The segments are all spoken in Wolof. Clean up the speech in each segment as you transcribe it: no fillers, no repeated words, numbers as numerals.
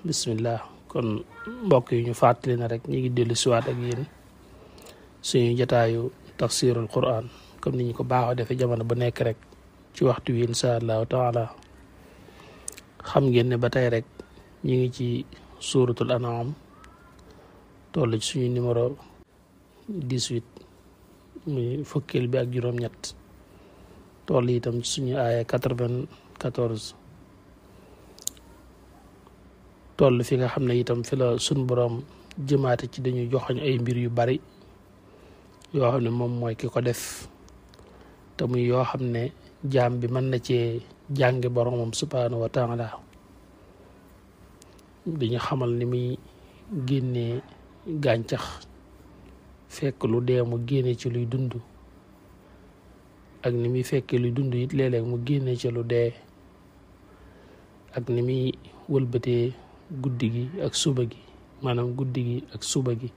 bismillah kon mbokk yi ñu fàttali na rek ñi ngi dellu siwaat ak yéen suñu jataayu tafsirul quran comme ni ñu ko baaxoo defee jamono bu nekk rek ci waxtu wi insha allahu taala. xam ngeen ne ba tey rek ñi ngi ci suuratul an'am toll ci suñu numéro 18 muy fukkeel bi ak juróom-ñett toll itam ci suñu aaya 94 toll fi nga xam ne itam fi la suñ boroom jëmaate ci dañuy joxoñ ay mbir yu bari yoo xam ne moom mooy ki ko def te muy yoo xam ne jaam bi mën na cee jànge boroomam subhaanahu wa taala. dañu xamal ni muy génnee gàncax fekk lu dee mu génne ci luy dund ak ni muy fekkee luy dund it léeg-léeg mu génne ci lu dee ak ni muy wëlbatee guddi gi ak suba gi maanaam guddi gi ak suba gi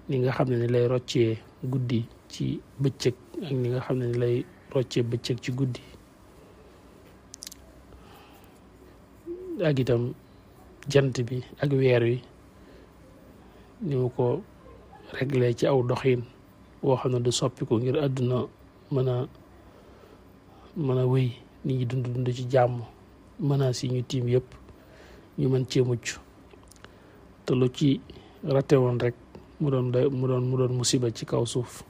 ni nga xam ne ni lay roccee guddi ci bëccëg ak ni nga xam ne ni lay roccee bëccëg ci guddi ak itam jant bi ak weer wi ni mu ko réglé ci aw doxin woo xam ne du soppiku ngir àdduna mën a wéy nit ñi dund ci jàmm menaces yi ñu tiim yëpp ñu mën cee mucc te lu ci rate woon rek mu doon musiba ci kaw suuf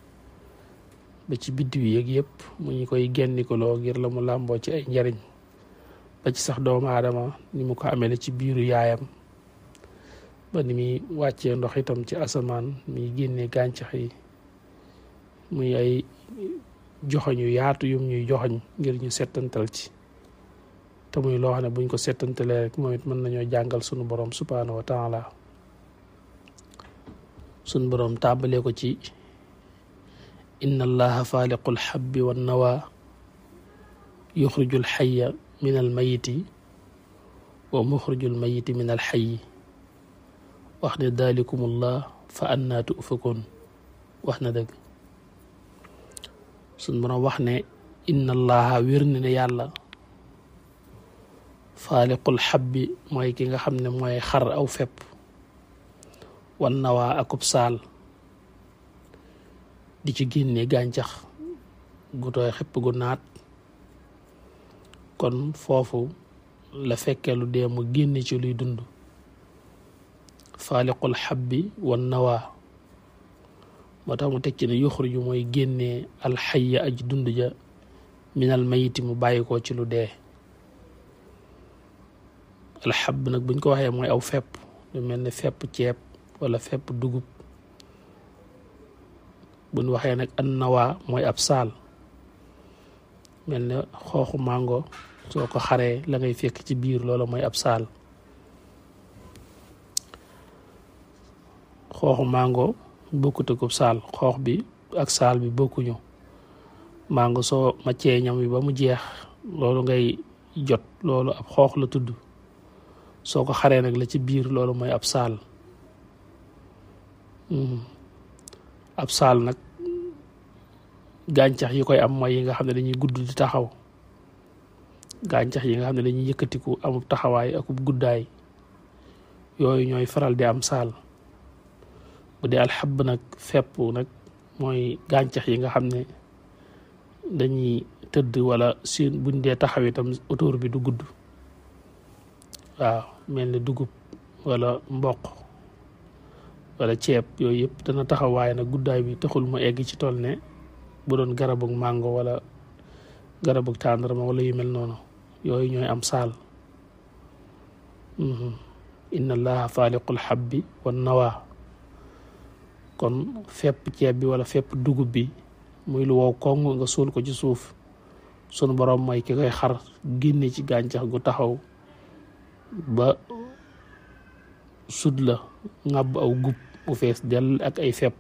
ba ci biddiw yeeg yëpp mu ñu koy gennikuloo ngir la mu làmboo ci ay njariñ ba ci sax doomu aadama ni mu ko amee ci biiru yaayam ba ni muy wàccee ndox itam ci asamaan muy génnee gàncax yi muy ay joxoñ yu yaatu yum ñuy joxoñ ngir ñu settantal ci te muy loo xam ne buñ ko settantalee rek moom it mën nañoo jàngal sunu borom subhaanahu wa taala. sunu borom tàmbalee ko ci inna allaha faaliqul habbi wan nawa yuxrijul xayya min al mayiti wa muxrijul mayiti min al xayyi wax ne daalikumullah fa annaa tu'fakuun wax na dëgg. sunu borom wax ne inna allaha wér ne yàlla faaliqul xabbi mooy ki nga xam ne mooy xar aw fepp wan nawaa akub saal di ci génne gàncax gu tooy xepp gu naat kon foofu la fekkee lu dee mu génne ci luy dund faaliqul xabbi wan nawaa moo tax mu teg ci ne yuxriju mooy génnee alxayya aji dund ja minal mayiti mu bàyyi ko ci lu dee. alxab nag buñ ko waxee mooy aw fepp lu mel ne fepp ceeb wala fepp dugub buñ waxee nag an nawaa mooy ab saal mel ne xooxu màngo soo ko xaree la ngay fekk ci biir loola mooy ab saal. xooxu màngo bokkut ak saal xoox bi ak saal bi bokkuñu. màngo soo maccee ñam bi ba mu jeex loolu ngay jot loolu ab xoox la tudd soo ko xaree nag la ci biir loolu mooy ab saal. ab saal nag gàncax yi koy am mooy yi nga xam ne dañuy gudd di taxaw gàncax yi nga xam ne dañuy yëkkatiku amub taxawaay akub guddaay yooyu ñooy faral di am saal. bu dee alxab nag fepp nag mooy gàncax yi nga xam ne dañuy tëdd wala siin buñ dee taxaw itam autour bi du gudd waaw mel ni dugub wala mboq wala ceeb yooyu yëpp dana taxaw waaye nag guddaay bi taxul mu egg ci toll ne bu doon garabug màngo wala garabug tàndarma wala yu mel noonu yooyu ñooy am saal. inna allaha faaliqul habbi wan nawaa kon fepp ceeb bi wala fepp dugub bi muy lu wow koŋ nga suul ko ci suuf sunu borom mooy ki koy xar génne ci gàncax gu taxaw ba sud la ŋàbb aw gub mu fees dell ak ay fepp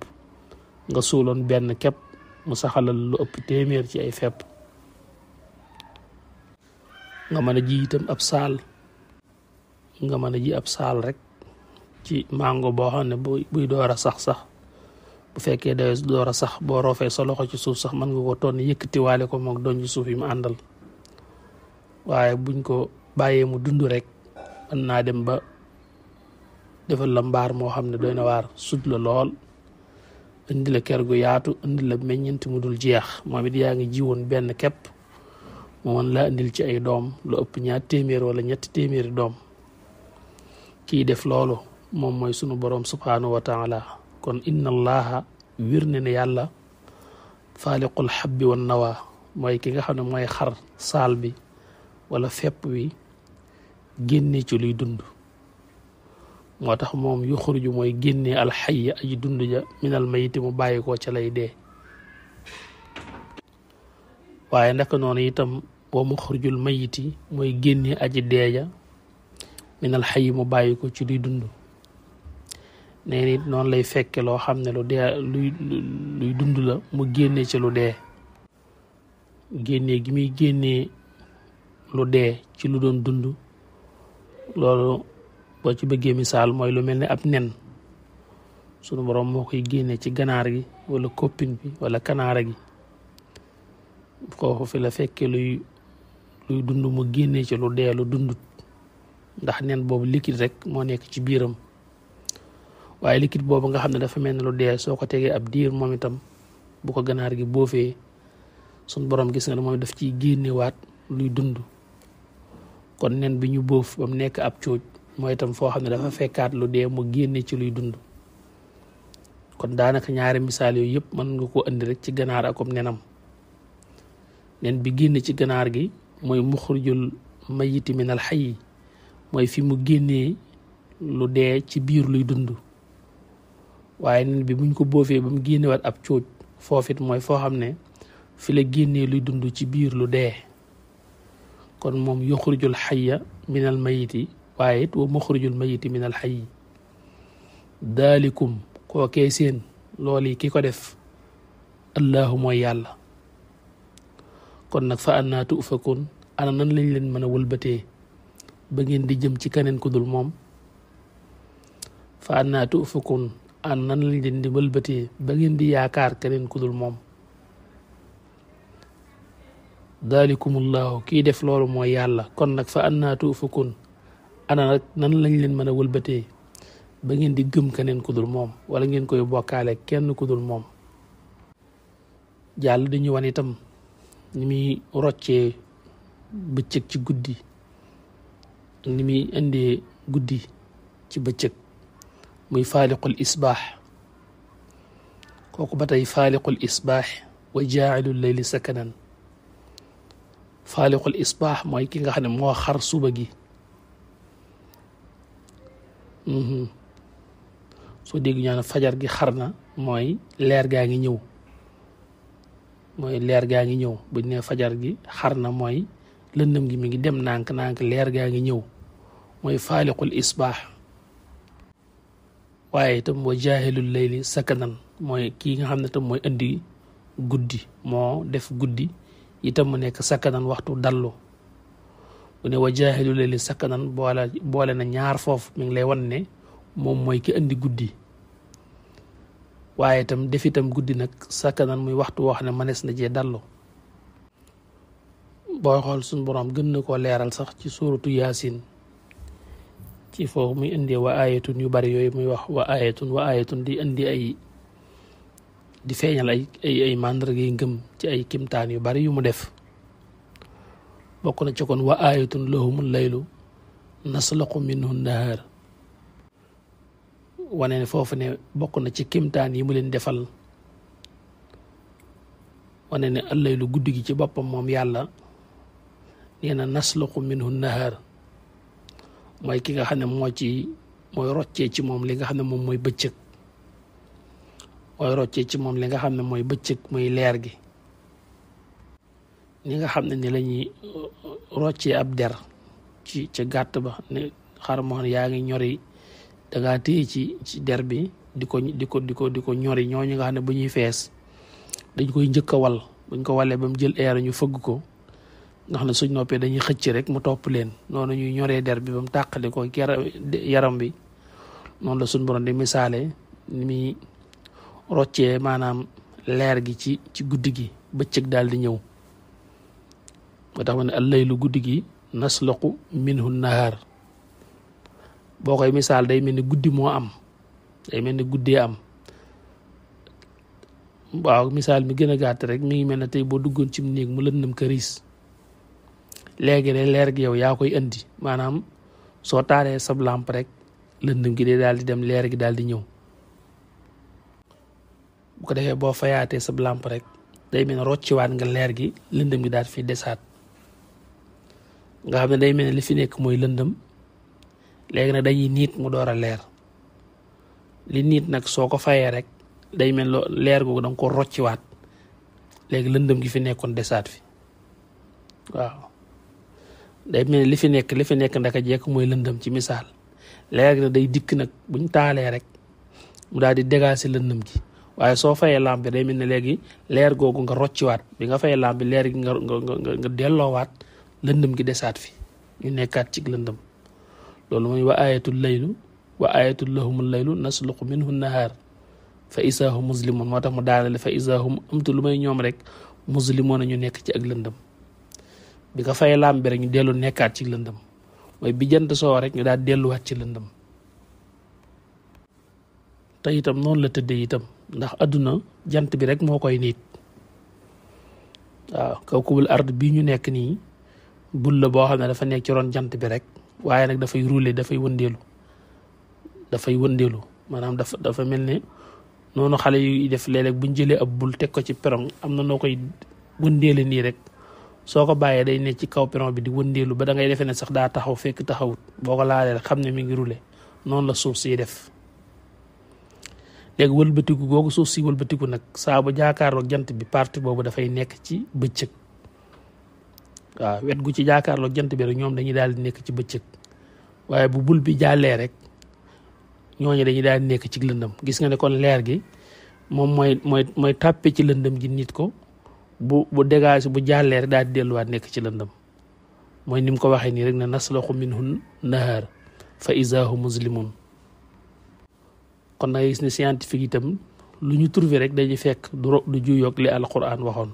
nga suuloon benn kepp mu saxalal lu ëpp téeméer ci ay fepp nga mën a ji itam ab saal nga mën a ji ab saal rek ci mango boo xam ne buy door a sax bu fekkee day door a sax boo roofee sa loxo ci suuf sax mën nga ko toon yëkkatiwaale ko mook doon ci suuf yi mu àndal waaye buñ ko bàyyee mu dund rek mën naa dem ba defal la mbaar moo xam ne doy na waar sut la lool indi la ker gu yaatu indi la meññent mu dul jeex moom it yaa ngi jiwoon benn képp mu mën laa indil ci ay doom lu ëpp 2 téeméer wala 3 téeméeri doom kii def loolu moom mooy sunu boroom subhaanahu wa taala kon inna allaha wir ne yàlla faaliqul habbi wan nawa mooy ki nga xam ne mooy xar saal bi wala fepp wi génne ci luy dund moo tax moom yuxruju mooy génne alxayya aji dund ja minal mayiti mu bàyyi ko ca lay dee waaye ndaka noonu itam wa muxrujul mayiti mooy génne aji deeja minal xayyi mu bàyyi ko ci luy dund nee nit noonu lay fekke loo xam ne lu dee luy dund la mu génne ci lu dee génne gi muy génnee lu dee ci lu doon dund loolu boo ci bëggee misaal mooy lu mel ne ab nen sunu boroom moo koy génne ci ganaar gi wala koppin bi wala kanaara gi foofu fi la fekke luy dund mu génne ci lu dee lu dundut ndax nen boobu liquide rek moo nekk ci biiram waaye liquide boobu nga xam ne dafa mel ne lu dee soo ko tegee ab diir moom itam bu ko ganaar gi boofee sunu boroom gis nga ne moom daf ciy génnewaat luy dund kon nen bi ñu boof ba mu nekk ab cuuj mooy itam foo xam ne dafa fekkaat lu dee mu génne ci luy dund kon daanaka ñaari misaal yooyu yëpp mën nga ko indi rek ci ganaar akom nenam nen bi génne ci ganaar gi mooy muxrijul mayiti minal xayyi mooy fi mu génnee lu dee ci biir luy dund waaye nen bi buñ ko boofee ba mu génnewaat ab cuuj foofit mooy foo xam ne fi la génnee luy dund ci biir lu dee kon moom yuxrijul xayya minal mayiti waaye it wa muxrijul mayiti minal xayyi daalikum kookee seen loolu yi ki ko def allahu mooy yàlla kon nag fa annaa tufakun ana nan lañ leen mën a wëlbatee ba ngeen di jëm ci keneen ku dul moom fa annaa tufakun ana nan lañ leen di wëlbatee ba ngeen di yaakaar keneen ku dul moom daalikumullahu kii def loolu mooy yàlla kon nag fa annaa tufakun ana nag nan lañ leen mën a wëlbatee ba ngeen di gëm keneen ku dul moom wala ngeen koy bokkaale kenn ku dul moom jàll dañu wan itam ni muy roccee bëccëg ci guddi ni muy indee guddi ci bëccëg muy faaliqul isbaax kooku ba tey faaliqul isbaax wa jaa'ilul layli sakanan faaliqul isbaax mooy ki nga xam ne moo xar suba gi soo dégg ñaan fajar gi xar na mooy leer gaa ngi ñëw buñ ne fajar gi xar na mooy lëndëm gi mi ngi dem nànk leer gaa ngi ñëw mooy faaliqul isbaax waaye itam wa jaahilul layli sakanan mooy kii nga xam ne tam mooy indi guddi moo def guddi itam mu nekk sakanan waxtu dallu bu ne wa jaahilul layli sakanan boole na ñaar foofu mi ngi lay wan ne moom mooy ki indi guddi waaye itam def itam guddi nag sakanan muy waxtu woo xam ne mënees na cee dallu booy xool suñu boroom gën na koo leeral sax ci suuratu yaasin ci foofu muy indi wa ayatun yu bari yooyu muy wax wa ayatun di indi di feeñal ay màndarga yi ngëm ci ay kimtaan yu bari yu mu def bokk na ci kon wa ayatun lahumul laylu naslaqu minhu nahar wane ne foofu ne bokk na ci kimtaan yi mu leen defal wane ne allaylu guddi gi ci boppam moom yàlla nee na naslaqu minhu nahar mooy ki nga xam ne mooy roccee ci moom li nga xam ne moom mooy bëccëg mooy bëccëg muy leer gi ni nga xam ne ni lañuy roccee ab der ci ca gàtt ba ne xar moo xam ne yaa ngi ñori dangaa téye ci der bi di ko ñori ñooñu nga xam ne bu ñuy fees dañ koy njëkk a wal buñ ko walee ba mu jël air ñu fëgg ko nga xam ne suñ noppee dañuy xëcc rek mu topp leen noonu ñuy ñoree der bi ba mu tàqali ko yaram bi noonu la suñ borom di misaale ni muy roccee maanaam leer gi ci guddi gi bëccëg daal di ñëw moo tax ma ne allaylu guddi gi naslaqu minhu nahar boo koy misaal day mel ni guddi moo am, day mel ni guddee am. waaw misaal mi gën a gàtt rek mi ngi mel ne tey boo duggoon ci néeg mu lëndëm këriis, léegi de leer gi yow yaa koy indi, maanaam soo taalee sab lamp rek lëndëm gi day daal di dem, leer gi daal di ñëw. bu ko defee boo fayaatee sab lamp rek day mel ne rocciwaat nga leer gi, lëndëm gi daal fi desaat, nga xam ne day mel ne li fi nekk mooy lëndëm. léegi nag dañuy niit mu door a leer, li niit nag soo ko fayee rek day mel leer googu da nga ko rocciwaat, léegi lëndëm gi fi nekkoon desaat fi. waaw day mel li fi nekk ndaka jekk mooy lëndëm ci misaal. léegi nag day dikk nag buñ taalee rek mu daal di dégager lëndëm gi, waaye soo fayee lampe day mel ne léegi leer googu nga rocciwaat, bi nga fayee lampe leer gi nga delloowaat, lëndëm gi desaat fi, ñu nekkaat ci lëndëm. loolu mooy wa ayatul laylu wa ayatul lahumul laylu nasluqu minhu nahaar fa isa hum muslimun. moo tax mu daanale fa isa hum amtu lu may ñoom rek muslimoon ñu nekk ci ak lëndëm. bi nga fay lam bi rek ñu dellu nekkaat ci lëndëm, mooy bi jant soo rek ñu daal delluwaat ci lëndëm. te itam noonu la tëddee itam, ndax adduna jant bi rek moo koy niit. waaw kawkubul ard bii ñu nekk nii bul la boo xam ne dafa nekk ci ron jant bi rek, waaye nag dafay rouler, dafay wëndeelu, maanaam dafa mel ne noonu xale yu def léeg-léeg buñ jëlee ab bul teg ko ci perron, am na noo koy wëndeele nii rek, soo ko bàyyee day nekk ci kaw perron bi di wëndeelu ba da ngay defee ne sax daa taxaw, fekk taxawut. boo ko laalee rek xam ne mi ngi rouler. noonu la suuf si def. léegi wëlbatiku googu suuf si wëlbatiku nag saa bu jaakaarloog jant bi partie boobu dafay nekk ci bëccëg. waaw wet gu ci jaakaarloog jant bi rek ñoom dañuy daal di nekk ci bëccëg, waaye bu bul bi jàllee rek ñooñu dañuy daal di nekk ci lëndëm. gis nga ne kon leer gi moom mooy tàppe ci lëndëm gi nit ko, bu dégagé bu jàllee rek daal di delluwaat nekk ci lëndëm. mooy ni mu ko waxee nii rek ne nasluqu minhu nahaar fa iza hum muslimun. kon da ngay gis ne scientifique itam lu ñu trouvé rek dañuy fekk du juyoog li alquran waxoon.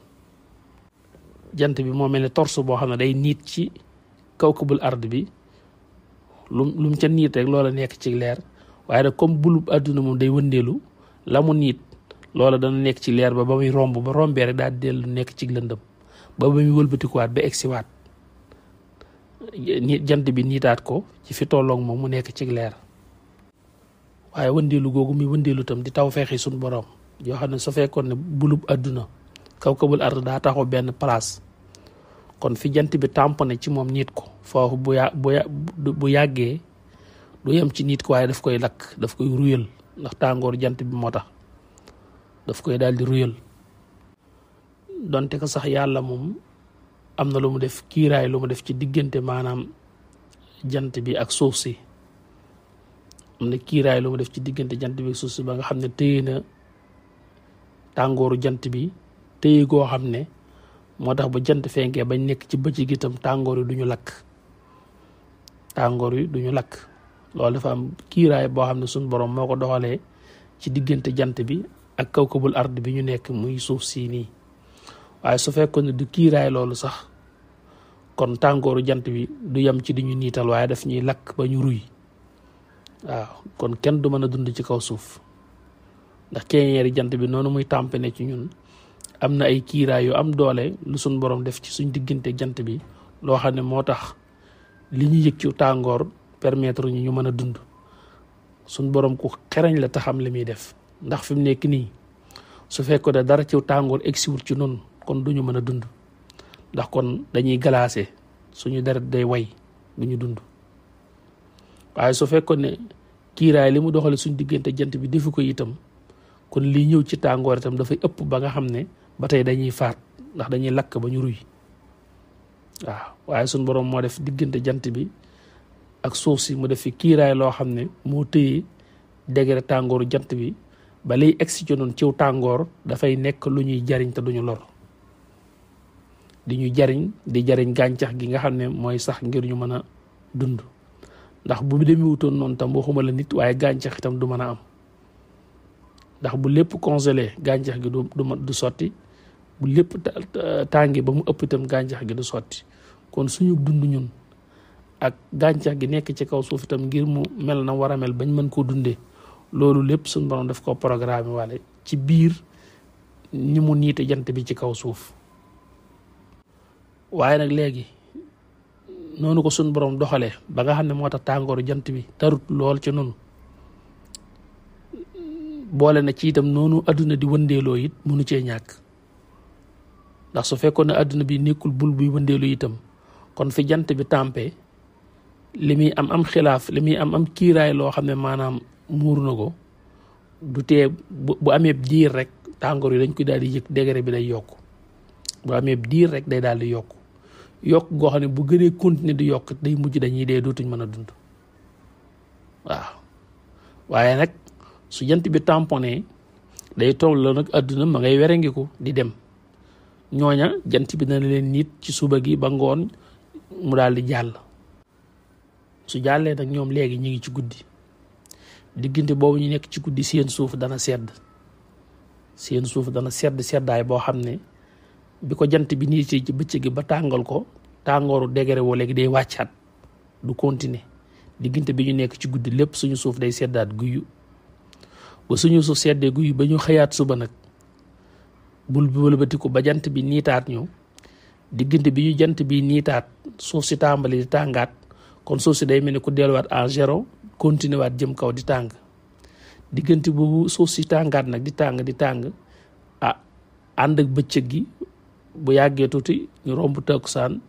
jant bi moo mel ne torse boo xam ne day niit ci kawkabul ard bi, lu mu ca niit rek loola nekk ci leer. waaye nag comme bulub àdduna moom day wëndeelu, la mu niit loola dana nekk ci leer ba muy romb, ba rombee rek daal dellu nekk ci lëndëm ba muy wëlbatikuwaat ba egsiwaat, jant bi niitaat ko ci fi tolloog moom mu nekk ci leer. waaye wëndeelu googu muy wëndeelu tam di taw feexi suñ borom yoo xam ne su fekkoon ne bulub àdduna kawkabul ard daa taxaw benn place, kon fi jant bi tamponné ci moom niit ko foofu bu yàggee du yem ci niit ko, waaye daf koy lakk, daf koy ruyal, ndax tàngoor jant bi moo tax daf koy daal di ruyal. donte ko sax yàlla moom am na lu mu def kiiraay, lu mu def ci diggante maanaam jant bi ak suuf si. am na kiiraay lu mu def ci diggante jant bi ak suuf si ba nga xam ne téye na tàngooru jant bi téye goo xam ne moo tax ba jant fenkee bañ nekk ci bëccëg itam tàngoor yi duñu lakk. loolu dafa am kiiraay boo xam ne suñ borom moo ko doxalee ci diggante jant bi ak kawkabul ard bi ñu nekk muy suuf si nii. waaye su fekkoon ne du kiiraay loolu sax kon tàngooru jant bi du yem ci di ñu niital, waaye daf ñuy lakk ba ñu ruy. waaw kon kenn du mën a dund ci kaw suuf, ndax keñeeri jant bi noonu muy tàmpane ci ñun am na ay kiiraay yu am doole lu suñ borom def ci suñ diggante jant bi, loo xam ne moo tax li ñu yëg ci tàngoor permettre ñu mën a dund. suñ borom ku xereñ la taxam li muy def, ndax fi mu nekk nii su fekkoon ne dara ci tàngoor egsiwul ci noonu kon duñu mën a dund, ndax kon dañuy glacé, suñu deret day way, duñu dund. waaye su fekkoon ne kiiraay li mu doxale suñ diggante jant bi defu ko itam, kon lii ñëw ci tàngoor itam dafay ëpp ba nga xam ne ba tey dañuy faat, ndax dañuy lakk ba ñu ruy. waaw waaye suñ borom moo def diggante jant bi ak suuf si mu def fi kiiraay loo xam ne moo téye degré tàngooru jant bi ba liy egsi ci noonu ciw tàngoor dafay nekk lu ñuy jariñ te duñu lor, di ñu jariñ di jariñ gàncax gi nga xam ne mooy sax ngir ñu mën a dund. ndax bu demewutoon noonu tam waxuma la nit, waaye gàncax itam du mën a am, ndax bu lépp congelé gàncax gi du sotti, bu lépp tàngi ba mu ëpp itam gàncax gi du sotti. kon suñu dund ñun ak gàncax gi nekk ci kaw suuf itam ngir mu mel na war a mel bañ mën koo dundee loolu lépp suñu borom daf ko programme wale ci biir ni mu niite jant bi ci kaw suuf. waaye nag léegi noonu ko suñu borom doxalee ba nga xam ne moo tax tàngooru jant bi tarut lool ci noonu boole na ci itam noonu adduna di wëndeeloo it mënu cee ñàkk ndax su fekkoon ne adduna bi nekkul bul buy wëndeelu itam kon fi jant bi tàmpee li muy am xilaaf li muy am kiiraay loo xam ne maanaam muur na ko du tee bu amee diir rek tàngoor yi dañ koy daal di yëg degré bi day yokk bu amee diir rek day daal di yokk goo xam ne bu gënee continuer di yokk day mujj dañuy dee dootuñ mën a dund waaw. waaye nag su jant bi tamponné day toll la nag adduna ma ngay werengiku di dem ñooña jant bi dana leen nit ci suba gi ba ngoon mu daal di jàll. su jàllee nag ñoom léegi ñu ngi ci guddi diggante boobu ñu nekk ci guddi seen suuf dana sedd seddaay boo xam ne bi ko jant bi nii ci bëccëg gi ba tàngal ko tàngooru degré woo léegi day wàccaat du continuer diggante bi ñu nekk ci guddi lépp suñu suuf day seddaat guyu ba suñu suuf seddee guyu ba ñu xëyaat suba nag bul bi wëlbatiku ba jant bi niitaat ñu diggante bi ñu jant bi niitaat suuf si tàmbali di tàngaat kon suuf si day mel ni ku delluwaat en zéro continuer waat jëm kaw di tàng diggante boobu suuf si tàngaat nag di tàng ànd ak bëccëg gi bu yàggee tuuti ñu romb takkusaan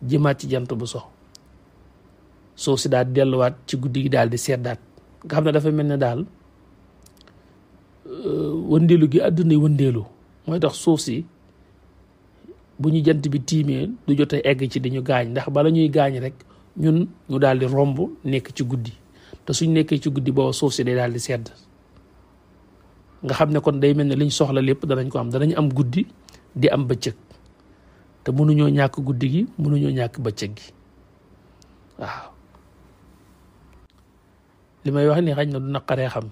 jëmaat ci jant bu so suuf si daal delluwaat ci guddi gi daal di seddaat nga xam ne dafa mel ne daal wëndeelu gi àdduna wëndeelu mooy tax suuf si bu ñu jant bi tiimee du jotee egg ci dañu gaañ ndax bala ñuy gaañ rek ñun ñu daal di romb nekk ci guddi te suñ nekkee ci guddi booba suuf si day daal di sedd nga xam ne kon day mel ne liñ soxla lépp danañ ko am danañ am guddi di am bëccëg te mënuñoo ñàkk guddi gi mënuñoo ñàkk bëccëg gi waaw. li may wax ni xañ na du naqaree xam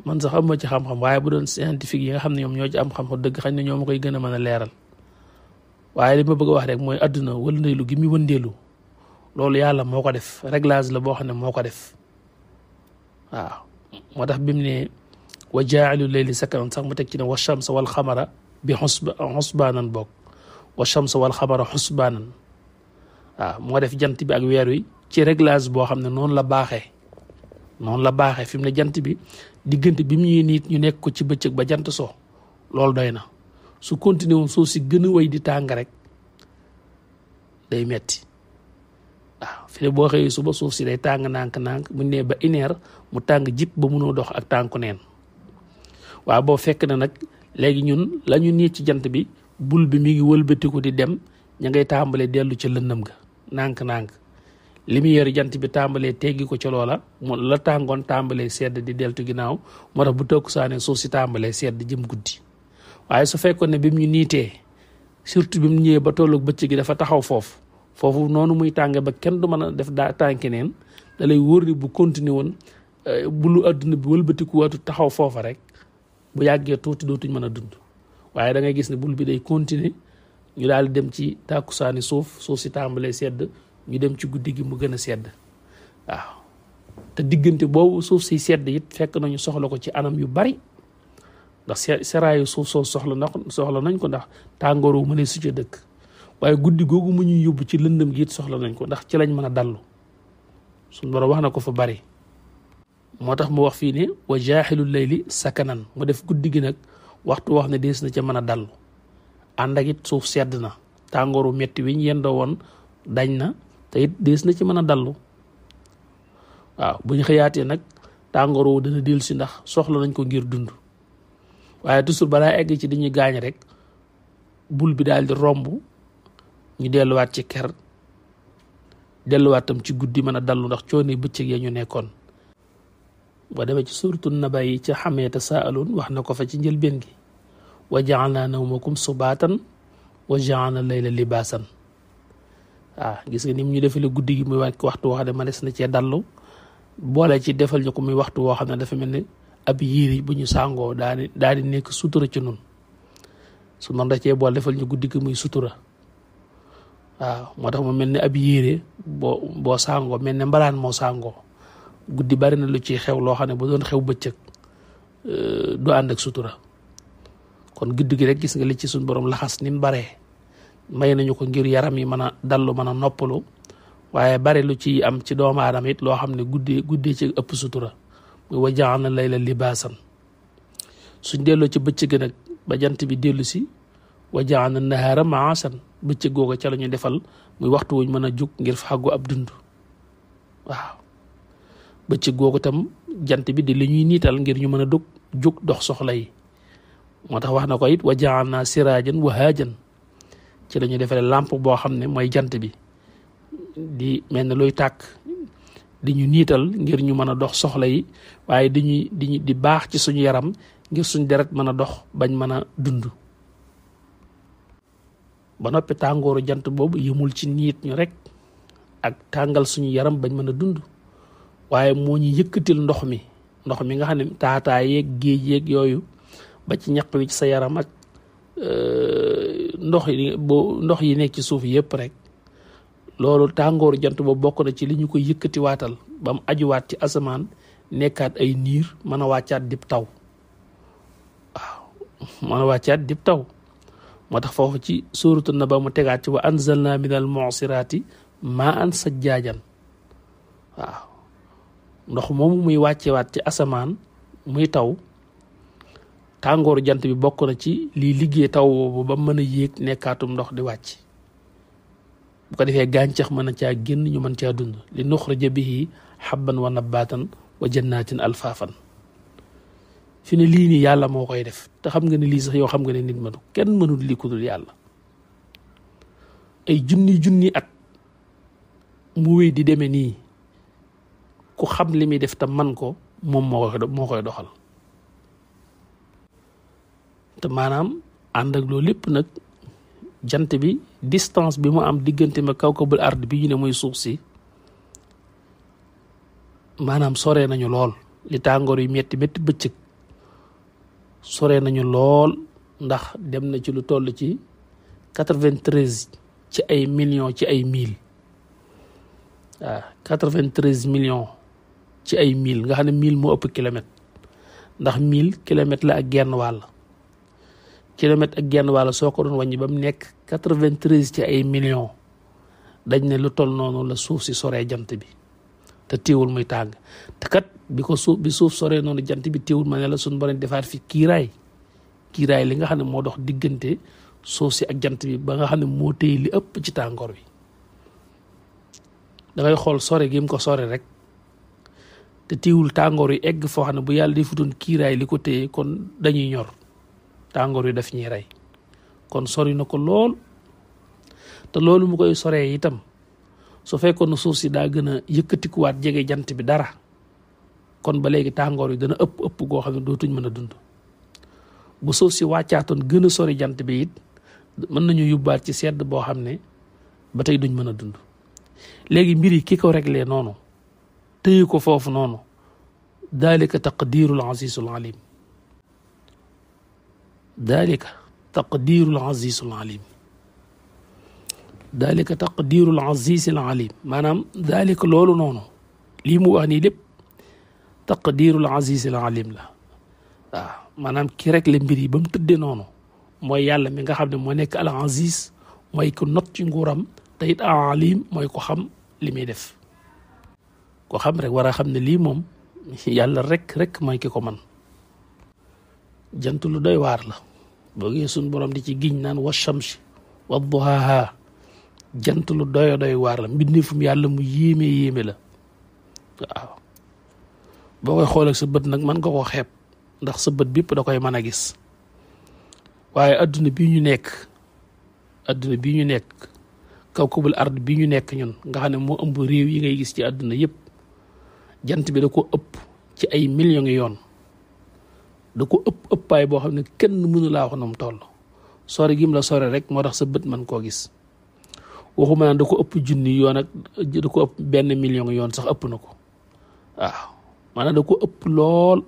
man sax am ma ci xam-xam waaye bu doon scientifique yi nga xam ne ñoom ñoo ci am xam-xam dëgg xañ na ñoo ma koy gën a mën a leeral waaye li ma bëgg a wax rek mooy àdduna wëndeelu gi muy wëndeelu loolu yàlla moo ko def réglage la boo xam ne moo ko def waaw. moo tax bi mu ne wa jaa'ilu layli sakanan sax mu teg ci ne wa shamsa wal xamara bi xusbaanan bokk wa shamsa wal xamara xusbaanan waaw moo def jant bi ak weer wi ci réglage boo xam ne noonu la baaxee fi mu ne jant bi diggante bi mu ñuy nit ñu nekk ko ci bëccëg ba jant so loolu doy na su continué woon suuf si gën a wéy di tàng rek day metti waaw fi ne boo xëyee suba suuf si day tàng nànk-nànk bu nee ba une heure mu tàng jip ba mënoo dox ak tànku neen waaw boo fekk na nag léegi ñun la ñu niit ci jant bi bul bi mi ngi wëlbatiku di dem ña ngay tàmbalee dellu ca lëndëm ga nànk-nànk lumière jant bi tàmbalee teggi ko ca loola mu la tàngoon tàmbalee sedd di deltu ginnaaw moo tax bu takkusaane suuf si tàmbalee sedd jëm guddi waaye su fekkoon ne bi mu ñu niitee surtout bi mu ñëwee ba tolloog bëccëg gi dafa taxaw foofu noonu muy tànge ba kenn du mën a def daa tànki neen da lay wóor ni bu continuer woon bulu adduna bi wëlbatiku waatu taxaw foofa rek bu yàggee tuuti dootuñ mën a dund waaye da ngay gis ne bul bi day continuer ñu daal di dem ci tàkkusaani suuf si tàmbalee sedd ñu dem ci guddi gi mu gën a sedd waaw te diggante boobu suuf si sedd it fekk nañu soxla ko ci anam yu bari ndax seraayu suuf soo soxla nañ ko ndax tàngoor wu mënee su ca dëkk waaye guddi googu mu ñuy yóbbu ci lëndëm gi it soxla nañ ko ndax ci lañ mën a dallu suñu borom wax na ko fa bari moo tax mu wax fii ne wa jaaxilul layli sakanan mu def guddi gi nag waxtu wax ne dees na ca mën a dallu ànd ak it suuf sedd na tàngooru metti wi ñu yendoo woon dañ na te it dees na ci mën a dallu waaw bu ñu xëyaatee nag tàngoor woo dana dellu si ndax soxla nañ ko ngir dund waaye toujours balaa egg ci dañuy gaañ rek bul bi daal di romb ñu delluwaat ci ker delluwaat tam ci guddi mën a dallu ndax coono bëccëg ya ñu nekkoon. boo demee ci suuratu naba yi ca xamee tasaaluun wax na ko fa ci njëlbeen gi wa ja'alnaa nawmakum subaatan wa ja'alnaa layla libaasan waaw gis nga ni mu ñu defale guddi gi muy waxtu woo xam ne mënees na cee dallu boole ci defal ñu ko muy waxtu woo xam ne dafa mel ni ab yiiri bu ñu sàngoo daal di nekk sutura ci nun su noonu da cee boole defal ñu guddi gi muy sutura waaw moo tax mu mel ni ab yére boo sàngoo mel ne mbalaan moo sàngoo guddi bari na lu ci xew loo xam ne bu doon xew bëccëg du ànd ak sutura kon guddi gi rek gis nga li ci suñ borom laxas ni mu baree may nañu ko ngir yaram yi mën a dallu mën a noppalu waaye bari lu ci am ci doomu aadama it loo xam ne guddee ci ëpp sutura muy wa ja'alna layla libaasan suñ delloo ci bëccëg nag ba jant bi dellu si wa ja'alna nahaara ma'aasan bëccëg googu ca la ñu defal muy waxtu wuñ mën a jug ngir fàggu ab dund waaw bëccëg googu tam jant bi di li ñuy niital ngir ñu mën a jug dox soxla yi moo tax wax na ko it wa ja'alna siraajan wahaajan ci la ñu defale lampe boo xam ne mooy jant bi di mel ne luy tàkk di ñu niital ngir ñu mën a dox soxla yi waaye di baax ci suñu yaram ngir suñ deret mën a dox bañ mën a dund ba noppi tàngooru jant boobu yëmul ci niit ñu rek ak tàngal suñu yaram bañ mën a dund waaye moo ñu yëkkatil ndox mi nga xam ne taataa yeeg géej yeeg yooyu ba ci ñaq wi ci sa yaram ak ndox yi nekk ci suuf yëpp rek loolu tàngooru jant boobu bokk na ci li ñu ko yëkkati waatal ba mu ajuwaat ci asamaan nekkaat ay niir mën a wàccaat dib taw waaw mën a wàccaat dib taw moo tax foofu ci suuratu Naba mu tegaat ci wa anzalna minal mu'siraati maa'an sajjaajan waaw ndox moomu muy wàccewaat ci asamaan muy taw tàngooru jant bi bokk na ci liy liggéey taw boobu ba mën a yéeg nekkaatum ndox di wàcc bu ko defee gàncax mën a caa génn ñu mën caa dund li nuxrija bihi habban wa nabaatan wa jannatin alfaafan fi ne lii nii yàlla moo koy def te xam nga ne lii sax yow xam nga ne nit mënu kenn mënul lii ku dul yàlla ay junni at mu wéy di demee nii ku xam li muy def te man ko moom moo koy doxal te maanaam ànd ak loolu lépp nag jant bi distance bi mu am diggante ma kawkabul ard bi ñu ne muy suuf si maanaam sore nañu lool li tàngoor yu metti bëccëg sore nañu lool ndax dem na ci lu toll ci 93 ci ay millions ci ay mille waaw 93 millions ci ay mille nga xam ne mille moo ëpp kilomètre ndax 1000 kilomètres la ak genn wàll kilomètre ak genn wàll soo ko doon wàññi ba mu nekk 93 ci ay millions dañ ne lu toll noonu la suuf si soree jant bi te téewul muy tàng te kat bi suuf soree noonu jant bi téewul ma ne la suñu borom defaat fi kiiraay li nga xam ne moo dox diggante suuf si ak jant bi ba nga xam ne moo téye li ëpp ci tàngoor bi dangay xool sore gi mu ko sore rek te téewul tàngoor yi egg foo xam ne bu yàlla di futoon kiiraay li ko téye kon dañuy ñor tàngoor yi daf ñuy rey kon sori na ko lool te loolu mu koy soree itam su fekkoon na suuf si daa gën a yëkkatikuwaat jege jant bi dara kon ba léegi tàngoor yi dana ëpp goo xam ne dootuñ mën a dund bu suuf si wàccaatoon gën a sori jant bi it mën nañu yóbbaat ci sedd boo xam ne ba tey duñ mën a dund léegi mbir yi ki ko réglé noonu tëye ko foofu noonu dalika taqdirul azizul alim dalika taqdirul azizul alim dalika taqdirul azizil alim maanaam dalika loolu noonu lii mu wax nii lépp taqdirul azizil alim la waaw maanaam ki rek la mbir yi ba mu tëddee noonu mooy yàlla mi nga xam ne moo nekk al aziz mooy ko not ci nguuram te it al alim mooy ko xam li muy def ko xam rek war a xam ne lii moom yàlla rek mooy ki ko man jant lu doy waar la boo gee suñ borom di ci giñ naan wa shamsi wa duhaha jant lu doy waar la mbindeefum yàlla mu yéeme la waaw boo koy xool ak sa bët nag mën nga ko xeeb ndax sa bët bépp da koy mën a gis waaye adduna bii ñu nekk kawkabul ard bii ñu nekk ñun nga xam ne moo ëmb réew yi ngay gis ci adduna yëpp jant bi da ko ëpp ci ay millions yi yoon da ko ëppaay boo xam ne kenn mënu laa wax na mu toll sore gim la sore rek moo tax sa bët mën koo gis waxuma naan da ko ëpp junni yoon ak da ko ëpp 1 million yoon sax ëpp na ko waaw maanaam da ko ëpp lool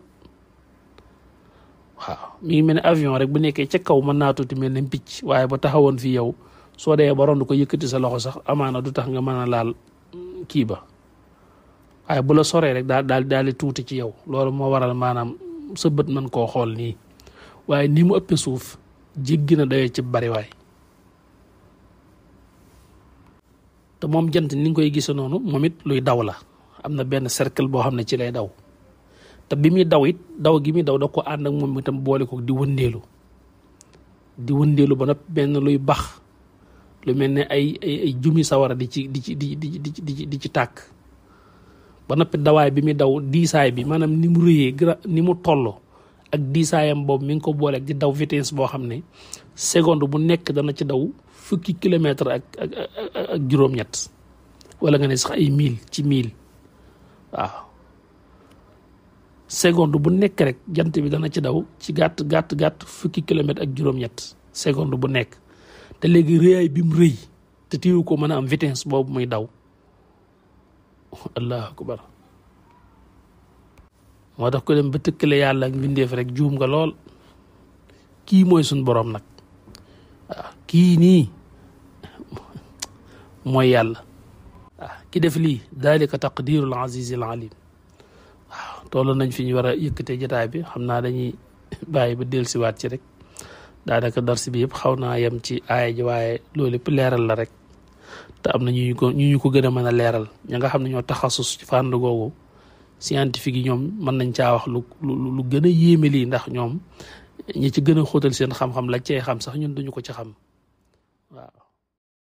waaw mi ngi mel ne avion rek bu nekkee ca kaw mën naa tuuti mel ne picc waaye ba taxawoon fi yow soo dee ba rond ko yëkkati sa loxo sax amaana du tax nga mën a laal kii ba waaye bu la soree rek daal di tuuti ci yow loolu moo waral maanaam sa bët mën koo xool nii waaye ni mu ëppee suuf jéggi na dayoo ci bariwaay te moom jant ni nga koy gise noonu moom it luy daw la am na benn cercle boo xam ne ci lay daw te bi muy daw it daw gi muy daw da ko ànd ak moom itam boole ko di wëndeelu ba nag benn luy bax lu mel ne ay jumi sawara di ci tàkk ba noppi dawaay bi muy daw diisaay bi maanaam ni mu rëyee ni mu toll ak diisaayam boobu mi ngi ko boole ak di daw vitesse boo xam ne seconde bu nekk dana ci daw fukki kilomètre ak juróom-ñett wala nga ne sax ay mille ci mille waaw seconde bu nekk rek jant bi dana ci daw ci gàtt fukki kilomètre ak juróom-ñett seconde bu nekk te léegi rëyaay bi mu rëy te téewu ko mën a am vitesse boobu muy daw allahu akbar moo tax ko dem ba tëkkale yàlla ak mbindeef rek juum nga lool kii mooy suñ boroom nag waaw kii nii mooy yàlla waaw ki def lii dalika taqdirul azizil alim waaw toll nañ fi ñu war a yëkkatee jotaay bi xam naa dañuy bàyyi ba dellusiwaat ci rek daanaka darsi bi yëpp xaw naa yem ci aaya ji waaye loolu lépp leeral la rek te am na ñu ko gën a mën a leeral ña nga xam ne ñoo taxasus ci fànn googu scientifique yi ñoom mën nañ caa wax lu gën a yéeme lii ndax ñoom ñi ci gën a xóotal seen xam-xam la cee xam sax ñun duñu ko ci xam waaw